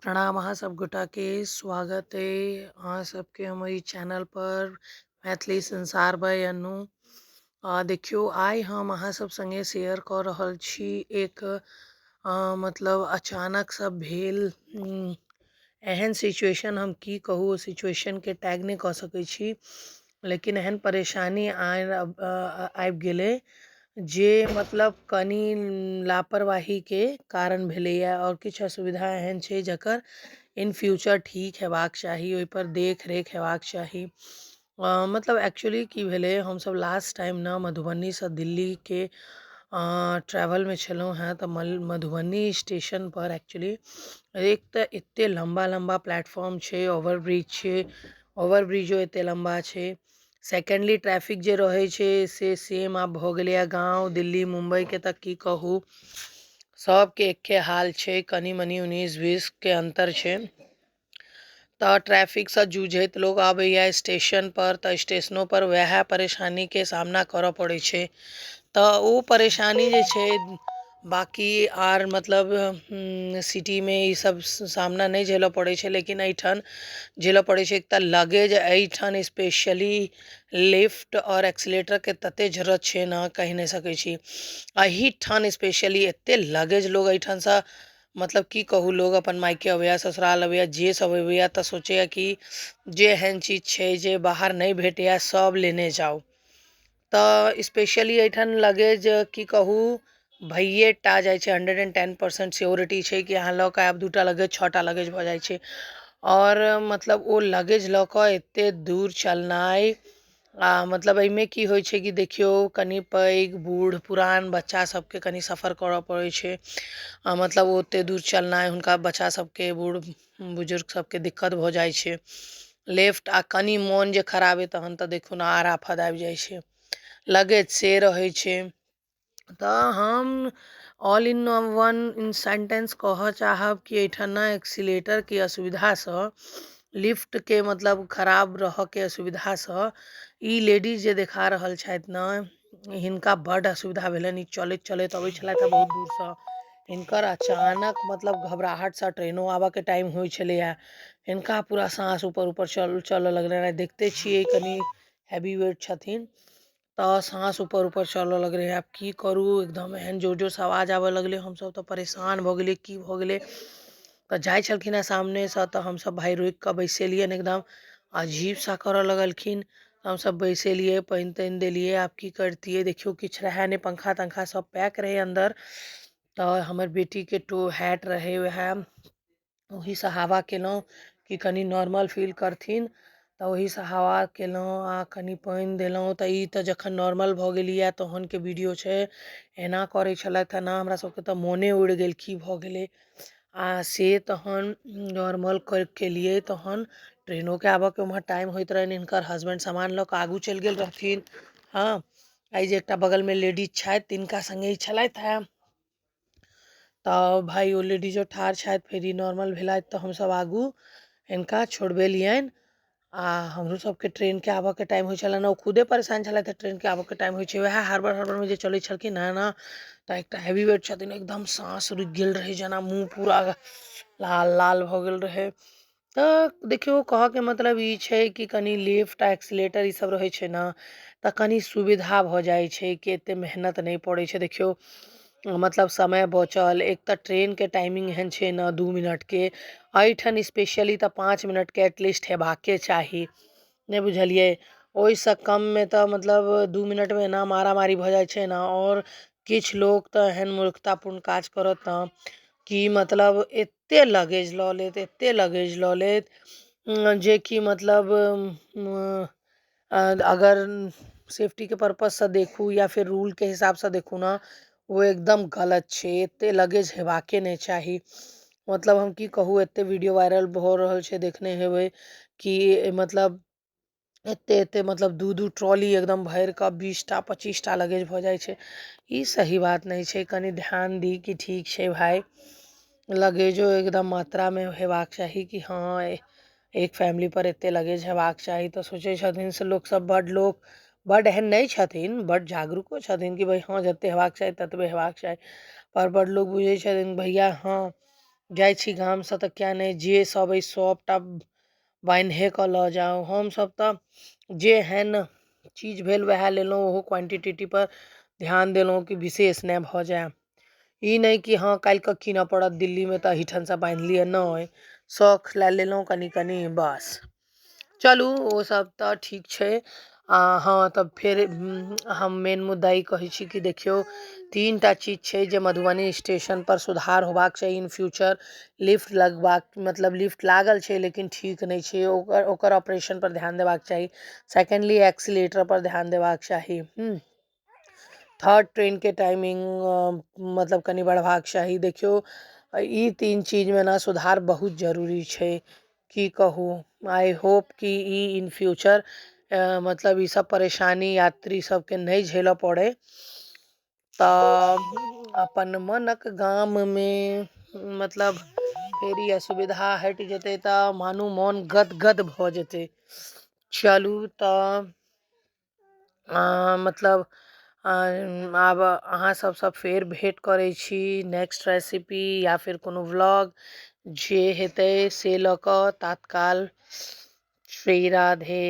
प्रणाम अहाँ सब गोटा के स्वागत अइ अहाँ सबके हमर ई चैनल पर मैथिली संसार बाय अनु। देखियौ आइ हम अहाँ सब संगे शेयर कऽ रहल छी एक मतलब अचानक सँ भेल एहन सिचुएशन। हम की कहू, ओ सिचुएशनके टैग नहि कऽ सकै छी, लेकिन एहन परेशानी आबि गेलै जे मतलब कनि लापरवाहीके कारण भेलैए। आओर किछु असुविधा एहन छै जकर इन फ्यूचर ठीक हेबाक चाही, ओहिपर देख रेख हेबाक चाही। मतलब एक्चुअली की भेलै, हमसभ लास्ट टाइम ने मधुबनीसँ दिल्लीके ट्रैवलमे छलहुँ हेँ, तऽ मधुबनी स्टेशनपर एक्चुअली एक तऽ एतेक लम्बा लम्बा प्लेटफॉर्म छै, ओवर ब्रिज छै, ओवर ब्रिजो एतेक लम्बा छै। सेकेंडली ट्रैफिक जे रहै छै से सेम आब भऽ गेलैए गाँव दिल्ली मुम्बइके, तऽ की कहू, सभके एके हाल छै, कनि मनि उन्नैस बीसके अन्तर छै। तऽ ट्रैफिकसँ जूझैत लोक आबैए स्टेशनपर, तऽ स्टेशनोपर वएह परेशानीके सामना करऽ पड़ै छै। तऽ ओ परेशानी जे छै बाँकी आर मतलब सिटीमे ईसभ सामना नहि झेलऽ पड़ै छै, लेकिन एहिठाम झेलऽ पड़ै छै। एक तऽ लगेज एहिठाम स्पेशली लिफ्ट आओर एक्सिलेटरके ततेक जरूरत छै ने, कहि नहि सकै छी। एहिठाम स्पेशली एतेक लगेज लोग एहिठामसँ, मतलब की कहू, लोग अपन मायके अबैए, ससुराल अबैए, जे सभ अबैए तऽ सोचैए कि जे एहन चीज छै जे बाहर नहि भेटैए सभ लेने जाउ। तऽ स्पेशली एहिठाम लगेज की कहू भइए टा जाइ छै। 110% श्योरिटी छै कि अहाँ लऽ कऽ आयब दूटा लगेज, छओटा लगेज भऽ जाइ छै। आओर मतलब ओ लगेज लऽ कऽ एतेक दूर चलनाइ, आ मतलब एहिमे की होइ छै कि देखियौ कनि पैघ बूढ़ पुरान बच्चा सभके कनि सफर करऽ पड़ै छै। आ मतलब ओतेक दूर चलनाइ हुनका बच्चा सभके बूढ़ बुजुर्ग सभके दिक्कत भऽ जाइ छै। लेफ्ट आ कनि मोन जे खराब अइ तहन तऽ देखू ने आर आफत आबि जाइ छै, लगेज से रहै छै। तऽ हम all in one in sentence कहऽ चाहब कि एहिठाम ने एक्सिलेटरके असुविधासँ, लिफ्टके मतलब खराब रहऽके असुविधासँ ई लेडीज जे देखा रहल छथि ने, हिनका बड्ड असुविधा भेलनि। ई चलैत चलैत अबै छलथि बहुत दूरसँ, हिनकर अचानक मतलब घबराहटसँ ट्रेनो आबऽके टाइम होइ छलैए, हिनका पूरा साँस ऊपर ऊपर चलऽ लगलनि। देखते छियै कनि हैवी वेट छथिन, तऽ साँस ऊपर ऊपर चलऽ लगलै। आब की करू, एकदम एहन जोर जोरसँ आवाज आबऽ लगलै, हमसभ तऽ परेशान भऽ गेलियै, की भऽ गेलै। तऽ जाइ छलखिन हेँ सामनेसँ, तऽ हमसभ भाय रोकि कऽ बैसेलियनि, एकदम अजीब सा करऽ लगलखिन। हमसभ बैसेलियै, पानि तानि देलियै। आब की करतियै, देखियौ किछु रहए नहि, पंखा तंखा सभ पैक रहै अन्दर। तऽ हमर बेटीके टो हैट रहै, उएह ओहीसँ हवा केलहुँ कि कनि नॉर्मल फील करथिन, तऽ ओहीसँ हवा केलहुँ आ कनि पानि देलहुँ। तऽ ई तऽ जखन नॉर्मल भऽ गेली तहनके वीडियो छै, एना करै छलथि एना, हमरा सबके तऽ मोने उड़ि गेल की भऽ गेलै। आ से तहन नॉर्मल केलियै, तहन ट्रेनोके आबऽके उम्हर टाइम होइत रहनि, हिनकर हसबैंड सामान लऽ कऽ आगू चलि गेल रहथिन। हँ, एहि जे एकटा बगलमे लेडीज छथि तिनका सङ्गे ई छलथि हेँ, तऽ भाय ओ लेडीजो ठाढ़ छथि। फेर ई नॉर्मल भेलथि तऽ हमसभ आगू हिनका छोड़बेलियनि। आ हमरो सबके ट्रेनके आबऽके टाइम होइ छलनि, ओ खुदे परेशान छलथि, ट्रेनके आबऽके टाइम होइ छै। वएह हड़बड़ हड़बड़मे जे चलै छलखिन हेँ ने, तऽ एकटा हैवी वेट छथिन, एकदम साँस रुकि गेल रहै, जेना मुँह पूरा लाल लाल भऽ गेल रहै। तऽ देखियौ, कहऽके मतलब ई छै कि कनि लिफ्ट आ एक्सिलेटर ई सब रहै छै ने, तऽ कनि सुविधा भऽ जाइ छै कि एते मेहनत नहि पड़ै छै। देखियौ मतलब समय बचल। एक तऽ ट्रेनके टाइमिंग एहन छै ने 2 मिनटके, एहिठाम स्पेशली तऽ 5 मिनटके एटलीस्ट हेबाके चाही, नहि बुझलियै? ओहिसँ कममे तऽ मतलब 2 मिनटमे एना मारामारी भऽ जाइ छै ने। आओर किछु लोक तऽ एहन मूर्खतापूर्ण काज करत ने कि मतलब एते लगेज लऽ लेत, एते लगेज लऽ लेत जेकि मतलब अगर सेफ्टीके पर्पससँ देखू या फेर रूलके हिसाबसँ देखू ने, ओ एकदम गलत छै। एते लगेज हेबाके नहि चाही। मतलब हम की कहू, एते वीडियो वायरल भऽ रहल छै, देखने हेबै कि मतलब एते एते मतलब 2-2 ट्रॉली एकदम भरि कऽ 20टा 25टा लगेज भऽ जाइ छै। ई सही बात नहि छै, कनि ध्यान दी कि ठीक छै भाय, लगेजो एकदम मात्रामे हेबाक चाही कि हँ एक फैमिली पर एते लगेज हेबाक चाही। तऽ सोचै छथिन से लोकसभ, बड्ड लोक बड्ड एहन नहि छथिन, बड्ड जागरूको छथिन कि भाय हँ जते हेबाक चाही ततबे हेबाक चाही, पर बड्ड लोक बुझै छथिन भैया हँ जाइ छी गामसँ तऽ किए नहि जे सब अइ सभटा बान्हिए कऽ लऽ जाउ। हमसभ तऽ जेहन चीज भेल वएह लेलहुँ, ओहो क्वांटिटीपर ध्यान देलहुँ कि विशेष नहि भऽ जाय। ई नहि कि हँ काल्हिके कीनऽ पड़त दिल्लीमे तऽ एहिठामसँ बान्हि लिअ, नहि, शौख लए लेलहुँ कनि कनि बस। चलू ओ सब तऽ ठीक छै। आ हँ, तऽ फेर हम मेन मुद्दा ई कहै छी कि देखियौ, 3टा चीज छै जे मधुबनी स्टेशनपर सुधार होबाक चाही इन फ्यूचर। लिफ्ट लगबाक, मतलब लिफ्ट लागल छै लेकिन ठीक नहि छै, ओकर ओकर ऑपरेशन पर ध्यान देबाक चाही। सेकेंडली, एक्सीलेटर पर ध्यान देबाक चाही। थर्ड, ट्रेनके टाइमिंग मतलब कनि बढ़बाक चाही। देखियौ, ई 3 चीजमे ने सुधार बहुत जरूरी छै, की कहू। I hope कि ई इन फ्यूचर मतलब ई सब परेशानी यात्री सबके नहि झेलऽ पड़ै। तऽ अपन मनक गाममे मतलब फेर ई असुविधा हटि जेतै तऽ मानू मोन गदगद भऽ जेतै। चलू तऽ मतलब आब अहाँ सबसँ फेर भेँट करै छी नेक्स्ट रेसिपी या फिर कोनो व्लॉग जे हेतै से लऽ कऽ। तात्काल श्री राधे।